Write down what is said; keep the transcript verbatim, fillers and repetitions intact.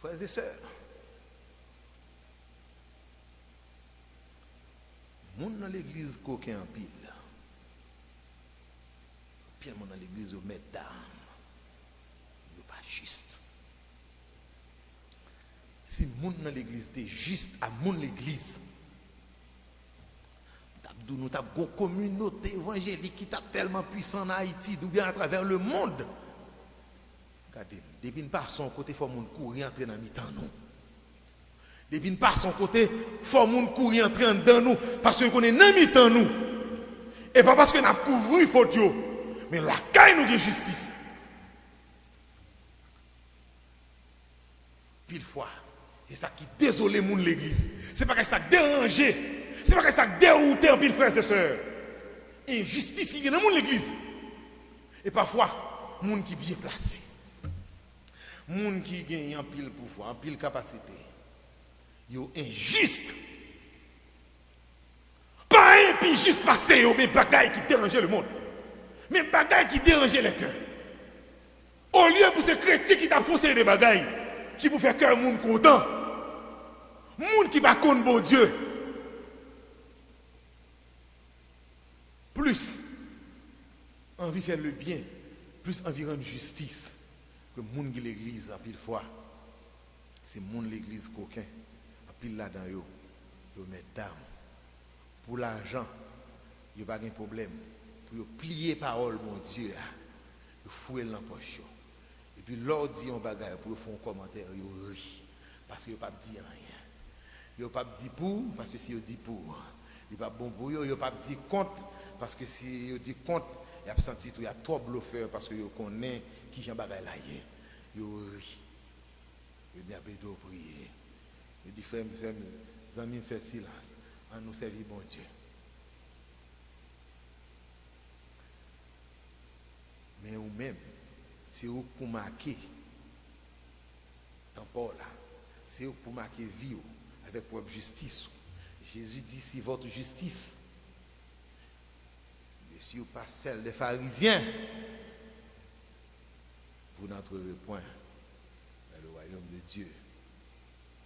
Frè e sè, moun nan legliz koken anpil. Anpil moun nan legliz yo mèt dam. Yo pa jis. Si moun nan legliz te jis a moun legliz, m t ap di w, nou t ap gon kominote evanjelik ki t ap tèlman pwisan an Ayiti, oubyen atravè lemond. Gade m, depi n pase yon kote, fò moun kouri antre nan mitan nou. Depi n pase yon kote, fò moun kouri antre anndan nou, paske yo konnen nan mitan nou. E pa paske n ap kouvri fot yo, men lakay nou gen jistis. Pil fwa, se sa ki dezole moun legliz. Se bagay sa k deranje. Se bagay sa k dewoute anpil frè e sè. Enjistis ki gen nan moun legliz. E pafwa, moun ki byen plase. Moun ki genyen anpil pouvwa, anpil kapasite. Yo enjis. Pa anyen pi jis pase yo, men bagay ki deranje lemond. Men bagay ki deranje lèkè. Olye pou se kretyen ki t ap fè yon seri de bagay ki pou fè kè moun kontan, moun ki pa konn Bondye plis anvi fè lebyen, plis anvi rann jistis ke moun ki legliz anpil fwa. Se moun legliz koken, anpil ladan yo, yo mèt dam. Pou lajan, yo pa gen pwoblèm pou yo pliye pawòl Bondye a, yo foure l nan pòch yo. Epi lè w di yon bagay pou yo fè yon kòmantè, yo ri, paske yo p ap di anyen. Yo p ap di pou, paske si yo di pou, li p ap bon pou yo, yo p ap di kont, paske si yo di kont, y ap santi tou y ap twò blofè, paske yo konnen kijan bagay la ye. Yo ri. Yo di, "Ap ede w priye." Yo di, "Frè m, frè m, zanmi m, fè silans. An nou sèvi Bondye." Men ou menm, se ou k pou make tan pa w la. Se ou k pou make vi w avèk pwòp jistis ou. Jezi di, "Si votre justice ne surpasse celle des pharisiens, vous n'entrerez point dans le royaume de Dieu."